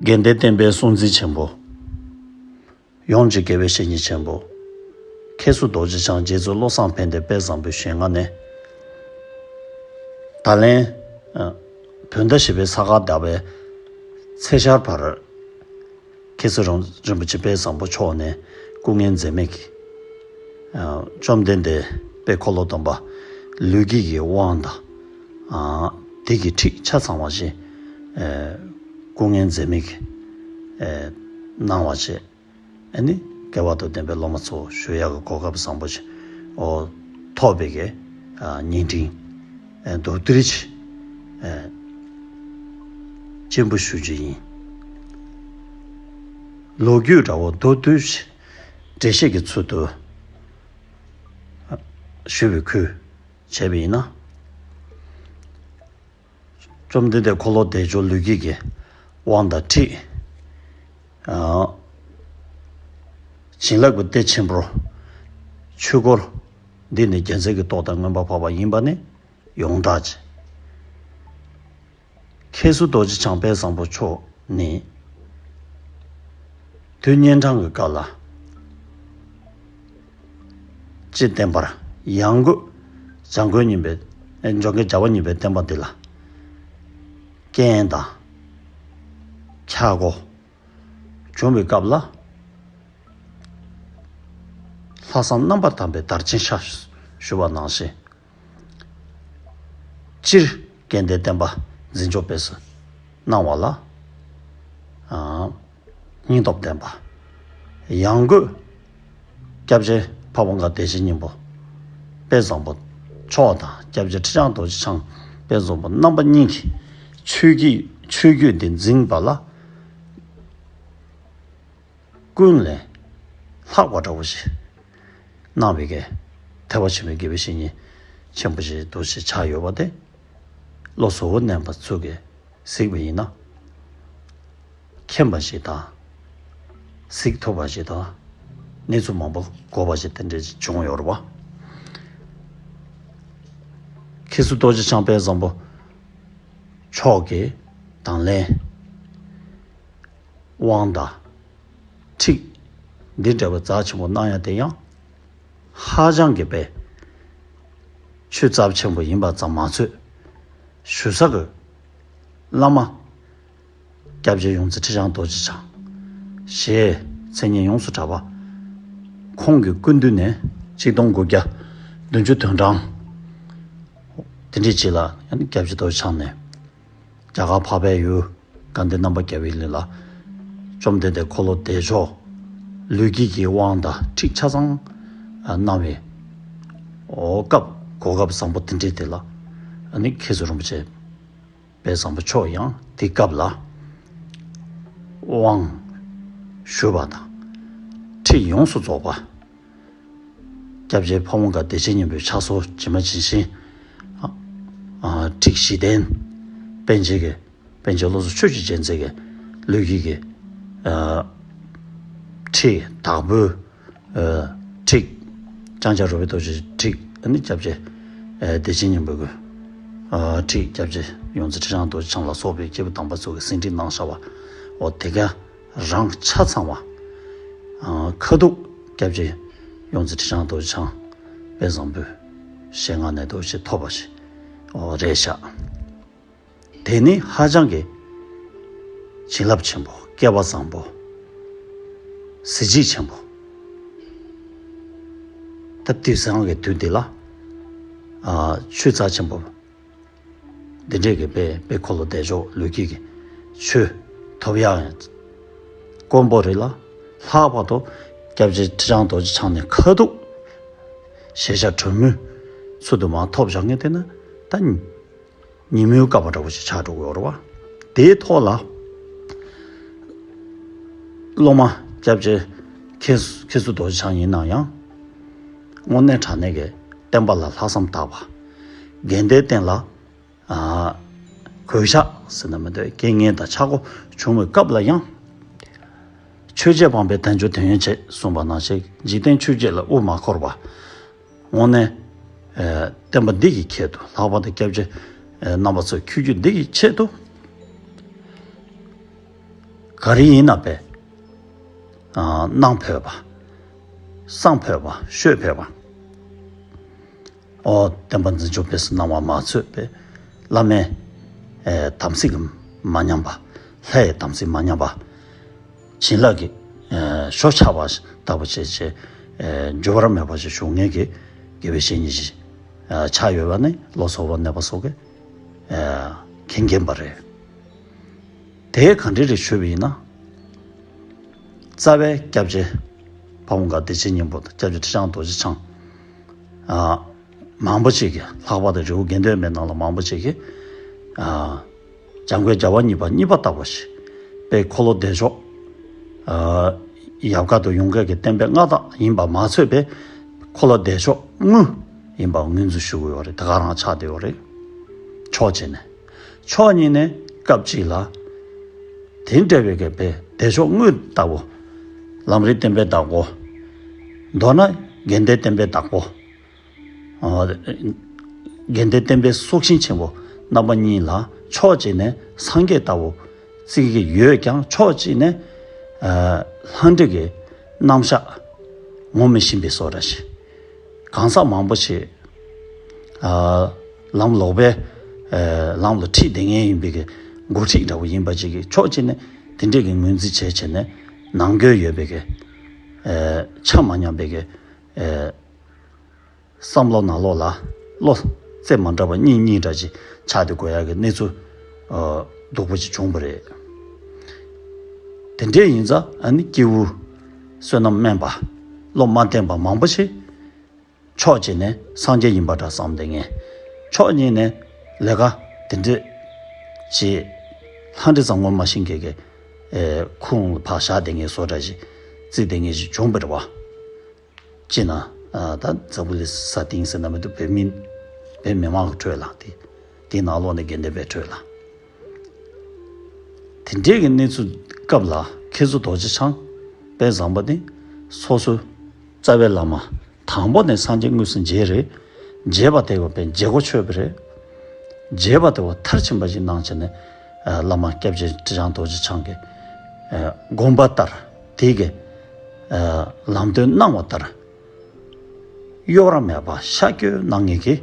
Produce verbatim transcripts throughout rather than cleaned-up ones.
དགེ་ལྡན་བསྟན་པའི་སྲོང་བཙན་ཆེན་པོ། ཡོངས་ཀྱི་དགེ་བའི་བཤེས་གཉེན་ཆེན་པོ། མཁས་གྲུབ་རྡོ་རྗེ་འཆང་རྗེ་བཙུན་བློ་བཟང་ཕན་བདེ་དཔལ་བཟང་པོའི་ཞལ་སྔ་ནས། ད་ལན། ཨ། བོད་ཟླ་བཞི་པའི་ས་ག་ཟླ་བའི་ཚེས་ཤར་བར། མཁན་ཟུར་རིན་པོ་ཆེ་དཔལ་བཟང་པོ་མཆོག་ནས་སྐུ་ངལ་འཛེམས་མེད་ཀྱིས། ཨ། བཅོམ་ལྡན་འདས་དཔལ་འཁོར་ལོ་སྡོམ་པ་ལུས་དཀྱིལ་གྱི་དབང་དང་། ཨ། དེ་གི་ཁྲིད་ཆ་ཚང་བ་ཞིག་ཨ། སྐུ་ངལ་འཛེམས་མེད་ཀྱིས། ཨ། གནང་བ་བཅས། ཨ་ནི་སྐལ་བ་དང་ལྡན་པའི་སློབ་མ་ཚོ་ཞུ་ཡག་གི་གོ་སྐབས་བཟང་པོ་ཞིག་འོ། ཐོབ་པའི་གི། ཨ། བརྙན་འཕྲིན། ཨ། མདོར་བསྡུས་ཅིག་ཨ། སྤྱན་འབུལ་ཞུ་རྒྱུ་ཡིན། ལོ་རྒྱུས་འདྲ་བོ་མདོར་བསྡུས་ཤིག་འགྲེལ་བཤད་ཀྱི་ཚུལ་དུ། ཨ། ཞུ་བའི་ཁུལ་བྱས་པ་ཡིན་ན། བཅོམ་ལྡན་འདས་འཁོར་ལོ་བདེ་མཆོག་ལུས་དཀྱིལ་གྱི་དབང་དང་ཁྲིད། ཨ། བྱིན་རླབས་ཀྱི་གཏེར་ཆེན་པོར་ཆོས་སྐོར་འདི་ནི་རྒྱལ་མཚན་གྱི་ཏོག་དང་མངོན་པར་འཕགས་པ་ཡིན་པ་ནི་ཡོངས་གྲགས་ཀྱི། མཁན་ཟུར་རྡོ་རྗེ་འཆང་དཔལ་བཟང་པོ་མཆོག་ནི། དུས་གཉན་འཕྲང་གི་སྐབས་ལ། སྤྱིར་བསྟན་པར་ཡང་སྒོས་འཇམ་མགོན་གཉིས་པའི། འཇམ་མགོན་རྒྱལ་བ་གཉིས་པའི་བསྟན་པ་འདི་ལ། རྐྱེན་དང་། འཆར་སྒོ་བྱུང་བའི་སྐབས་ལ། ལྷག་བསམ་རྣམ་པར་དག་པའི་དར་ཆེན་ཤ་ཞུ་བ་ནང་བཞིན། སྤྱིར་དགེ་ལྡན་བསྟན་པ་འཛིན་སྐྱོང་སྤེལ་གསུམ་གནང་བ་ལ། ཨ། སྙིང་སྟོབས་ལྡན་པ། ཡང་སྒོས་སྐྱབས་རྗེ་འཕགས་པ་མཁའ་བདེ་ཆེན་སྙིང་པོ་དཔལ་བཟང་པོ་མཆོག་དང་སྐྱབས་རྗེ་ཁྲི་བྱང་རྡོ་རྗེ་འཆང་དཔལ་བཟང་པོ་རྣམ་པ་གཉིས་ཀྱིས་ཆོས་ཀྱི་ཆོས་བརྒྱུད་འདི་འཛིན་པ་ལ། ཀུན་ལས་ལྷག་པ་འདྲ་བོ་ཞིག་གནང་བའི་གི་ཐེག་པ་ཆེན་པོའི་དགེ་བའི་བཤེས་གཉེན་ཆེན་པོ་ཞིག་ཏུ་ཞིག་ཆགས་ཡོད་པ་དེ། བློ་གཟུ་བོར་གནས་པ་ཚོ་གིས་གཟིགས་པ་ཡིན་ན། མཁྱེན་པ་ཞིག་དང་། གཟིགས་ཐུབ་པ་ཞིག་དང་། གནས་ཚུལ་མང་པོ་གོ་བ་ཞིག་དེ་འདྲ་ཞིག་བྱུང་ཡོད་རེད་བ། མཁན་ཟུར་རྡོ་རྗེ་འཆང་དཔལ་བཟང་པོ་མཆོག་གིས་དང་ལེན། དབང་དང་། ཁྲིད། འདི་འདྲ་བའི་རྩ་ཆེན་པོ་གནང་ཡ་དེ་ཡང་། ཧ་ཅང་གི་པའི་ཆོས་རྩ་ཆེན་པོ་ཡིན་པ་ཙམ་མ་ཚད། ཞུ་ས་གི་བླ་མ་སྐྱབས་རྗེ་ཡོངས་འཛིན་ཁྲི་བྱང་རྡོ་རྗེ་འཆང་ཞེས་མཚན་སྙན་ཡོངས་སུ་གྲགས་པ། ཁོང་གི་སྐུ་མདུན་ནས་ཆིག་སྟོང་དགུ་བརྒྱ་བདུན་ཅུ་དོན་གྲངས་དེ་འདྲའི་རྗེས་ལ་ཡང་ན་སྐྱབས་རྗེ་རྡོ་རྗེ་འཆང་ནས། རྒྱ་གར་འཕགས་པའི་ཡུལ་དགའ་ལྡན་རྣམ་པ་རྒྱལ་བའི་གླིང་ལ་བཅོམ་ལྡན་འདས་འཁོར་ལོ་བདེ་མཆོག་ལུས་དཀྱིལ་གྱི་དབང་དང་ཁྲིད་ཆ་ཚང་གནང་བའི། འོ། སྐབས་གོ་སྐབས་བཟང་པོ་དེ་འདྲའི་དེ་ལ་ཨ་ནི་མཁན་ཟུར་རིན་པོ་ཆེ་དཔལ་བཟང་པོ་མཆོག་ཡང་དེ་སྐབས་ལ་དབང་ཞུས་པ་དང་ཁྲིད་ཡོངས་སུ་རྫོགས་པ། སྐྱབས་རྗེ་ཕ་བོང་ཁ་བདེ་ཆེན་སྙིང་པོའི་ཕྱག་སྲོལ་ཇི་མ་ཇི་བཞིན། ཨ། ཁྲིད་བཞི་ལྡན། པཎ་ཆེན་གྱི། པཎ་ཆེན་བློ་བཟང་ཆོས་ཀྱི་རྒྱལ་མཚན་གྱི་ལུས་དཀྱིལ་གྱི། ཨ། ཁྲིད་དྭགས་པོའི། ཨ། ཁྲིད། ལྕང་སྐྱ་རོལ་པའི་རྡོ་རྗེ་ཁྲིད། ཨ་ནི་སྐྱབས་རྗེ། ཨ། བདེ་ཆེན་སྙིང་པོའི། ཨ། ཁྲིད། སྐྱབས་རྗེ་ཡོངས་འཛིན་ཁྲི་བྱང་རྡོ་རྗེ་འཆང་ལ་སོགས་པའི་སྐྱེས་བུ་དམ་པ་ཚོ་གིས་ཟིན་བྲིས་གནང་བཞག་པ། འོ། དེ་ག་རང་ཆ་ཚང་བ། ཨ། ཁ་ཐུག་སྐྱབས་རྗེ་ཡོངས་འཛིན་ཁྲི་བྱང་རྡོ་རྗེ་འཆང་དཔལ་བཟང་པོའི་ཞལ་སྔ་ནས་འདུག་སེ་ཐོབ་པ་ཞིག་འོ་རེད་ཤག་དེ་ནི་ཧ་ཅང་གི་བྱིན་རླབས་ཆེན་པོ། སྐལ་བ་བཟང་པོ། གཟི་བརྗིད་ཆེན་པོ། ད་དུས་སང་གི་དུས་འདི་ལ། ཨ། ཆོས་རྩ་ཆེན་པོ་འདི་འདྲས་ཀྱི་དཔལ། དཔལ་འཁོར་ལོ་བདེ་མཆོག་ལུས་དཀྱིལ་གྱི་ཆོས་ཐོབ་ཡག་ཡང་དཀོན་པོ་རེད་ལ། ལྷག་པར་དུ་སྐྱབས་རྗེ་ཁྲི་བྱང་རྡོ་རྗེ་འཆང་ནས་ཁ་ཐུག་ཞལ་ཤར་གྲོལ་མོས་ཚུལ་དུ་མར་ཐོབ་བཞག་མཁན་དེ་ནི་ད་ཉིན་མོའི་སྐལ་བ་འདྲ་བོ་ཞིག་ཆགས་འགྲོ་གི་ཡོད་རེད་བ། དེའི་ཐོག་ལ་སློབ་མ་སྐྱབས་རྗེ་མཁན་མཁན་ཟུར་རྡོ་རྗེ་འཆང་ཡིན་ན་ཡང་། དངོས་གནས་དྲང་གནས་ཀྱི་བསྟན་པ་ལ་ལྷག་བསམ་དག་པ། དགེ་ལྡན་བསྟན་ལ། ཨ། གུས་ཞབས་ཟེར་ན་མི་འདོད་རྐྱེན་ངན་དང་ཆག་སྒོ་བྱུང་བའི་སྐབས་ལ་ཡང་། ཆོས་བྱེད་སྤངས་པས་དལ་འབྱོར་དོན་ཡོད་བྱེད་གསུངས་པ་ནང་བཞིན། འཇིག་རྟེན་ཆོས་བརྒྱད་ལ་དབུ་མ་འཁོར་བ། དངོས་གནས། ཨ། བསྟན་པ་འདི་གི་ཆེད་དུ། ལྷག་པར་དུ་སྐྱབས་རྗེ་རྣམ་པ་ཚོའི་ཆོས་བརྒྱུད་འདི་གི་ཆེད་དུ། ག་རེ་ཡིན་ན་པས། ཨ། གནང་ཕོད་པ། གསང་ཕོད་པ། ཤོད་ཕོད་པ། ཨོ། བསྟན་པ་འཛིན་སྐྱོང་སྤེལ་གསུམ་གནང་བ་མ་ཚད་པས། བླ་མའི་ཨེ་དམ་ཚིག་གི་མ་ཉམས་པ། ལྷའི་དམ་ཚིག་མ་ཉམས་པ། བྱིན་རླབས་ཀྱི་ཨེ་ཞོ་ཆགས་པ་ལྟ་བུ་བྱས་བྱས། ཨེ་འགྱུར་བ་མེད་པ་ཞིག་བྱུང་མཁན་གྱི་དགེ་བའི་བཤེས་གཉེན་ཞིག་ཨེ་ཆགས་ཡོད་པ་ནི་བློ་གསར་བ་གནས་པ་སོགས་ཀྱིས་ཨེ་མཁྱེན་མཁྱེན་པ་རེད། དེ་ག་འདྲ་རེ་ཞུས་པ་ཡིན་ན། རྩ་བའི་སྐྱབས་རྗེ་ཕ་བོང་ཁ་བདེ་ཆེན་སྙིང་པོ་དང་སྐྱབས་རྗེ་ཁྲི་བྱང་རྡོ་རྗེ་འཆང་། ཨ། མང་པོ་ཅིག་གིས། ལྷག་པར་དུ་རི་བོ་དགེ་ལྡན་པའི་ནང་ལ་མང་པོ་ཅིག་གིས། ཨ། འཇམ་མགོན་རྒྱལ་བ་གཉིས་པ་གཉིས་པ་ལྟ་བུ་ཞིག་དཔལ་འཁོར་ལོ་བདེ་མཆོག་ཨ། ཡབ་བཀའ་དང་ཡུམ་བཀའ་གི་བསྟན་པའི་མངའ་བདག་ཡིན་པ་མ་ཚད་པའི། འཁོར་ལོ་བདེ་མཆོག་དངོས་ཡིན་པ་ངོས་འཛིན་ཞུ་གི་ཡོད་རེད། དེ་ག་རང་ཆགས་བསྡད་ཡོད་རེད། ཕྱོགས་གཅིག་ནས། ཕྱོགས་གཉིས་ནས་སྐབས་གཅིག་ལ། དེ་འདྲ་བའི་གི་དཔེ་བདེ་མཆོག་དངོས་ལྟ་བུ། ལམ་རིམ་བསྟན་པའི་བདག་པོ། མདོར་ན་དགེ་ལྡན་བསྟན་པའི་བདག་པོ། ཨ། དགེ་ལྡན་བསྟན་པའི་སྲོག་ཤིང་ཆེན་པོ་རྣམ་པ་གཉིས་ལ། ཕྱོགས་གཅིག་ནས་སངས་རྒྱས་ལྟ་བུ་བརྩི་གི་ཡོད་ཀྱང་། ཕྱོགས་གཅིག་ནས། ཨ། ལྷ་འདྲེ་གི་རྣམ་གཞག་ངོ་མི་ཤེས་པའི་བཟོ་འདྲ་ཞིག་གང་ཟག་མང་པོ་ཞིག་ཨ། ལམ་ལོག་པའི། ཨ། ལམ་ལ་ཁྲིད་བསྡད་མཁན་ཡིན་པའི་གི་འགོ་ཁྲིད་འདྲ་བོ་ཡིན་པ་ཅིག་གིས། ཕྱོགས་གཅིག་ནས་དེ་འདྲས་ཀྱི་ངོས་འཛིན་བྱས་བྱས་ནས། ནང་འགལ་ཡོད་པའི་གི། ཨ། ཆ་མ་མཉམ་པའི་གི། ཨ། བསམ་བློ་ནང་ལོགས་ལ་བློ་རྩེ་མ་འགྲོ་བ་གཉིས་གཉིས་འདྲ་ཅིག་ཆགས་ཏེ་དགོས་ཡག་གི་གནས་ཚུལ། ཨ། སྡུག་པོ་ཅིག་བྱུང་བ་རེད། དེ་འདྲས་ཡིན་ཙང་། ཨ་ནི་སྐྱེས་བུ་བསོད་ནམས་དམན་པ། བློ་མ་བརྟན་པ་མང་པོ་ཞིག་ཕྱོགས་གཅིག་ནས་སངས་རྒྱས་ཡིན་པ་འདྲ་བསམ་བསྡད་མཁན། ཕྱོགས་གཉིས་ནས་ལས་ཀ་དེ་འདྲས་ཅིག་ལྷ་འདྲེ་ཚང་ངོ་མ་ཤེས་མཁན་གྱི། ཨེ། ཁོངས་ལ་ཕར་བཞག་བསྡད་མཁན་བཟོ་འདྲ་ཞིག་བརྩིས་བསྡད་མཁན་ཞིག་བྱུང་བ་རེད་པ། སྤྱིར་ན། ཨ། ད་འཛམ་བུ་གླིང་ས་སྟེང་ཟེར་ན་མི་འདུག་བོད་མི། བོད་མི་མང་གི་ཁྲོད་ལ། དེ། དེའི་ནང་ལོགས་ནས་དགེ་འདུན་པའི་ཁྲོད་ལ། དེ་འདྲའི་གི་གནས་ཚུལ་སྐབས་ལ། མཁས་གྲུབ་རྡོ་རྗེ་འཆང་དཔེ་བཟང་པོ་ནི། སོ་སོའི་རྩ་བའི་བླ་མ། དང་པོ་ནས་སངས་རྒྱས་དངོས་སུ་མཇལ་རེད། མཇལ་བ་དེ་བ་དཔེ་མཇལ་གོ་ཆོད་པ་རེད། མཇལ་བ་དེ་བ་མཐར་ཕྱིན་པ་ཞིག་གནང་བྱས་ནས། ཨ། བླ་མ་སྐྱབས་རྗེ་ཁྲི་བྱང་རྡོ་རྗེ་འཆང་གི། ཨ། དགོངས་པ་ལྟར། དེ་གི། ཨ། ལམ་སྟོན་གནང་བ་ལྟར། གཡོ་ར་མེད་པ་ཤར་བསྐྱོད་གནང་མཁན་གྱི།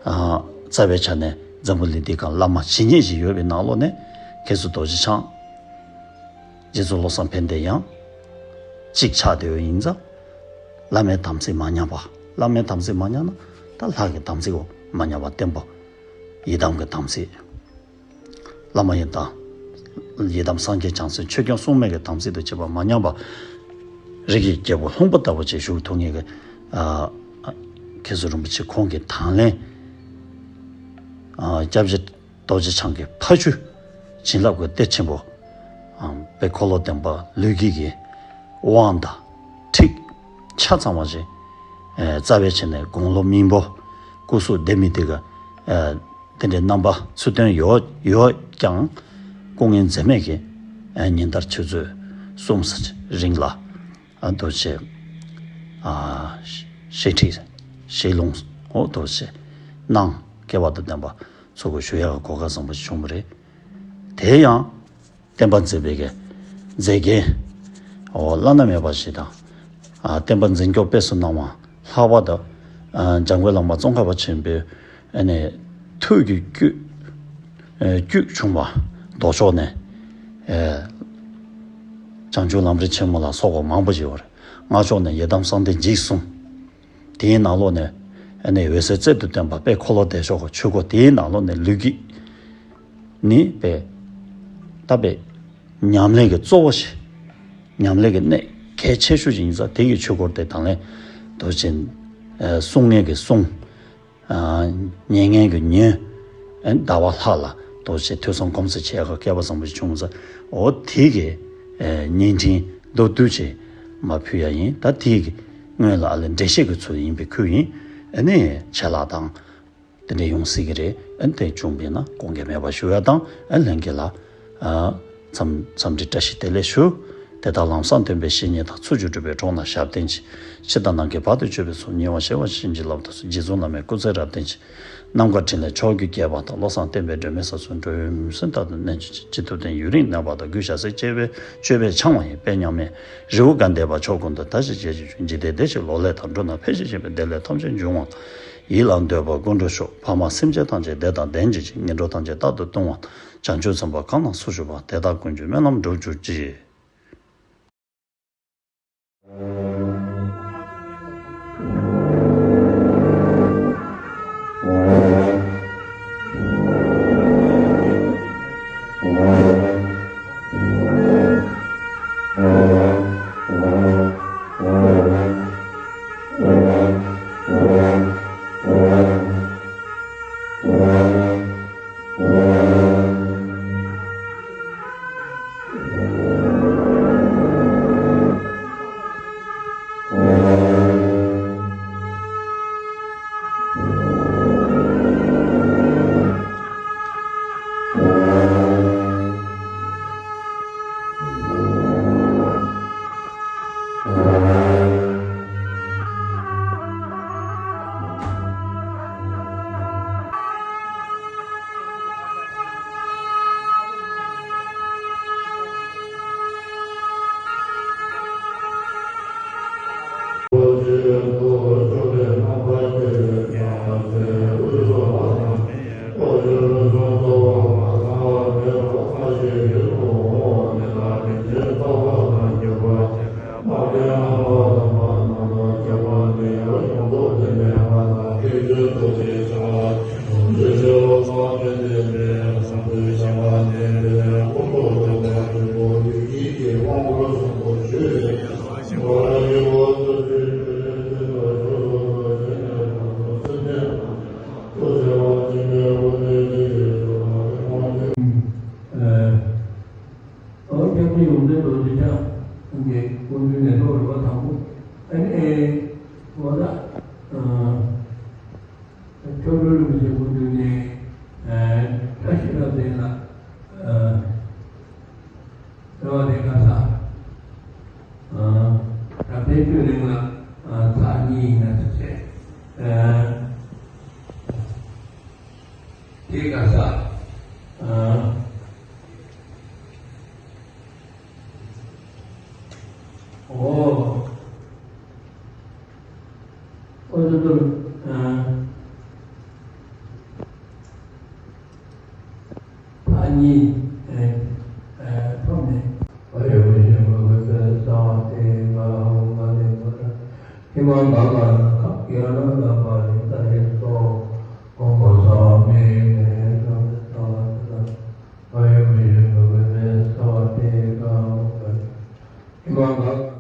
ཨ། རྩ་བའི་ཆ་ནས་འཛམ་བུ་གླིང་འདིའི་སྒང་བླ་མ་ཇི་སྙེད་ཅིག་ཡོད་པའི་ནང་ལོགས་ནས། མཁས་གྲུབ་རྡོ་རྗེ་འཆང་། རྗེ་བཙུན་བློ་བཟང་ཕན་བདེ་ཡང་གཅིག་ཆགས་བསྡད་ཡོད་ཡིན་ཙང་། བླ་མའི་དམ་ཚིག་མ་ཉམས་པ། བླ་མའི་དམ་ཚིག་མ་ཉམས་ན། ད་ལྷ་གི་དམ་ཚིག་གོ་མ་ཉམས་པ་བརྟན་པོ། ཡི་དམ་གྱི་དམ་ཚིག་བླ་མ་ཡི་དམ། ཡི་དམ་སངས་རྒྱས་བྱང་སེམས་ཆོས་སྐྱོང་སྲུང་མའི་གི་དམ་ཚིག་དང་བཅས་པ་མ་ཉམས་པ། རིགས་ཀྱི་རྒྱལ་པོ་ལྷུན་པོ་ལྟ་བུ་ཅིག་བཞུགས་ཐུབ་མཁན་གྱི། ཨ། མཁས་གྲུབ་རིན་པོ་ཆེ་ཁོང་གི་དང་ལེན། ཨ། སྐྱབས་རྗེ་རྡོ་རྗེ་འཆང་གི་ཕ་ཇོ། བྱིན་རླབས་ཀྱི་གཏེར་ཆེན་པོ། ཨ། དཔལ་འཁོར་ལོ་བདེ་མཆོག་ལུས་དཀྱིལ་གྱི་དབང་དང་ཁྲིད་ཆ་ཚང་བ་ཞིག་ཨ། རྩ་བའི་ཆ་ནས་དགུང་ལོ་མིན་པོ། སྐུ་གཟུགས་ལྡེ་མིག་དེ་ག་ཨ། དེ་འདྲའི་རྣམ་པ་ཚུལ་སྟོན་ཡོད། ཡོད་ཀྱང་། སྐུ་ངལ་འཛེམས་མེད་ཀྱིས། ཨ། ཉིན་ལྟར་ཆུ་ཚོད་གསུམ་རིང་ལ། ཨ། རྡོ་རྗེ། ཨ། ཞལ་ཁྲིད། ཞལ་ལུང་། འོ། རྡོ་རྗེ་གནང་། སྐལ་བ་དང་ལྡན་པ་ཚོགས་ཀྱི་ཞུ་ཡག་གི་གོ་སྐབས་བཟང་པོ་ཞིག་བྱུང་བ་རེད། དེ་ཡང་། བསྟན་པ་འཛིན་པའི་གི་མཛེས་རྒྱན། འོ། བླ་ན་མེད་པ་ཞིག་དང་། ཨ། བསྟན་པ་འཛིན་སྐྱོང་སྤེལ་གསུམ་གནང་བ། ལྷག་པར་དུ། ཨ། འཇམ་མགོན་བླ་མ་ཙོང་ཁ་པ་ཆེན་པོའི། ཨ་ནི། ཐུགས་ཀྱི་བཅུད། ཨ། བཅུད་བྱུང་བ། ལྡོག་ཕྱོགས་ནས། ཨ། བྱང་ཆུབ་ལམ་རིམ་ཆེན་མོ་ལ་སོགས་པ་མང་པོ་ཞིག་ཡོད་རེད། སྔགས་ཕྱོགས་ནས་ཡི་དམ་གསང་བདེ་འཇིགས་གསུམ། དེའི་ནང་ལོགས་ནས། ཨ་ནི། འོད་གསལ་རྩལ་དུ་བཏོན་པ་དཔལ་འཁོར་ལོ་བདེ་མཆོག་གི་ཆོས་སྐོར། དེའི་ནང་ལོགས་ནས་ལུས་དཀྱིལ་ནི་དཔེ། ད་དཔེ་ཉམས་ལེན་གྱི་གཙོ་བོ་ཞིག་ཉམས་ལེན་གྱི་གནད་གལ་ཆེ་ཤོས་ཤིག་ཡིན་ཙང་། དེ་གི་ཆོས་སྐོར་དེ་དང་ལེན་དུ་བྱས། ཨ། གསུང་མཁན་གྱིས་གསུངས། ཨ། ཉན་མཁན་གྱིས་ཉོན། ཨ། ཟླ་བ་ལྷག་ལ་དུ་བྱས་ཐོས་བསམ་སྒོམ་གསུམ་བྱེད་ཡག་གི་སྐལ་བ་བཟང་པོ་ཞིག་བྱུང་ཙང་། འོ། དེ་གི། ཨ། བརྙན་འཕྲིན་མདོར་བསྡུས་ཅིག་མར་ཕུལ་ཡག་ཡིན། ད་དེ་གི་སྔོན་ལ། ཨ་ལས། འགྲེལ་བཤད་ཀྱི་ཚུལ་ཡིན་པའི་ཁུལ་ཡིན། ཨ་ནི། ཆད་ལྷག་དང་། དེ་འདྲ་ཡོང་སྲིད་ཀྱི་རེད། ཨ་ནི་དེ་བྱུང་བ་ཡིན་ན་དགོངས་འགལ་མེད་པ་ཞུ་ཡག་དང་། ཨ། ལྷན་རྒྱས་ལ། ཨ། འཚམས། འཚམས་འདྲི་བཀྲ་ཤིས་བདེ་ལེགས་ཞུ། དེ་དག་ལམ་སང་སྟོན་པའི་བཤེས་གཉེན་དང་། ཚུལ་འཆོས་སྒྲུབ་པའི་གྲོགས་རྣམས་ཞབས་བརྟན་ཅིང་། ཕྱི་དང་ནང་གི་བར་དུ་གཅོད་པའི་ཚོགས། ཉེ་བར་ཞི་བར་བྱེད་བྱིན་གྱིས་བརླབ་ཏུ་གསོལ། རྗེ་བཙུན་བླ་མའི་སྐུ་ཚེ་རབ་བརྟན་ཅིང་། རྣམ་དཀར་འཕྲིན་ལས་མཆོག་གྱུར་རྒྱས་པ་དང་། བློ་བཟང་བསྟན་པའི་སྒྲོན་མེ་ས་གསུམ་འགྲོ་བའི་མུན་སེལ་རྟག་ཏུ་མནན་བྱེད་ཅིང་། སྤྱི་ཐུབ་བསྟན་ཡུན་རིང་གནས་པ་དང་། ཀུན་ཤེས་སྲས་བཅས་པའི་སྤྱོད་པས་འཆང་བ་ཡི། དཔལ་མཉམ་མེད་རི་བོ་དགའ་ལྡན་པ་མཆོག་ཀུན་ཏུ། དར་ཞིང་རྒྱས་ཤིང་བྱོན། འཇིག་རྟེན་བདེ་ཞིང་ལོ་ལེགས་དང་། འགྲོ་རྣམས་ཕན་ཞིང་གཤེགས་པའི་བདེ་ལེགས་ཐམས་ཅད་འབྱུང་བ་དང་། ཡིད་ལ་འདོད་པ་ཀུན་འགྲུབ་ཤོག །ཕ་མ་སེམས་ཅན་ཐམས་ཅད་བདེ་དང་ལྡན་གྱུར་ཅིག །ངན་འགྲོ་ཐམས་ཅད་རྟག་ཏུ་ལྟུང་བ་དང་། བྱང་ཆུབ་སེམས་དཔའ་གང་ལ་སུ་ཞུགས་པ། དེ་དག་ཀུན་གྱི་སྨོན་ལམ་འགྲུབ་གྱུར་ཅིག་ཨོ་སྐྱབས་རྗེ་ཡོངས་འཛིན་རྡོ་རྗེ་འཆང་གི་སྐུ་མདུན་ནས་ཐོག་རིམ་པ་དང་པོ། ཨ་ནི་ཨེ་ཨོ་ད་ཨ་མཆོག་སྤྲུལ་རིན་པོ་ཆེ་སྐུ་མདུན་ནས་ཨ་བཀྲ་ཤིས་རབ་བརྟན་ལ་ཨ་གསོལ་བ་འདེབས་ཁ་ཚ། ཨ་རབ་བརྟན་ཆོས་གླིང་ལ་ཨ་ཚར་གཉིས་ཡིན་ན་ཚར་བྱས། ཨ་དེ་ག་ས། ཨ། ཨོ། ཨོ་ཙི་ཙི། ཨ། ཕ་གཉིས། ཨེ། ཨེ། ཐོབ་ནས། ཧི་མ་ལ་ཡ་ཁབ་ཀྱི་ཨ་ན་ད་པ་ལི་ཏ་ཧེ་སོ། ཀོང་པོ་ས་མེ་མེ་ཏོ་ཏ་ཏ་ཨ་ཡ་མེ་ཡ་ཁབ་ཀྱི་ཨ་ན་ད་པ་ལི་ཏ་ཧེ་སོ། ཧི་མ་ལ།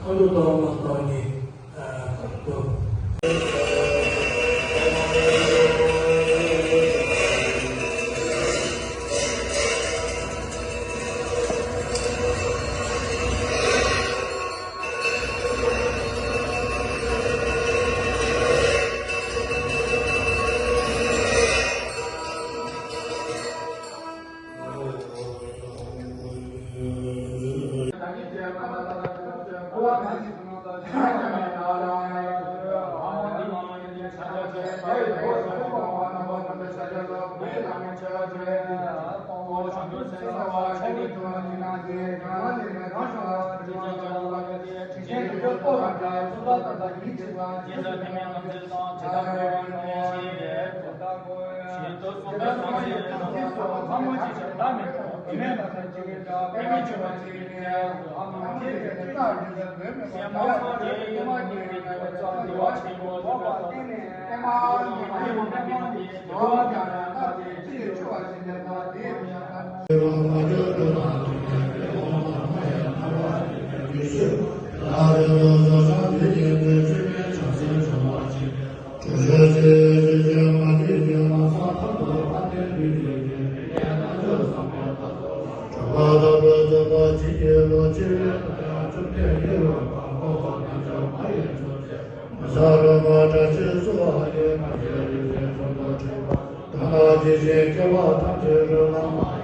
ཁ་ལོ་དང་མ་བཏང་ནས་ཨ་ཁ་ལོ།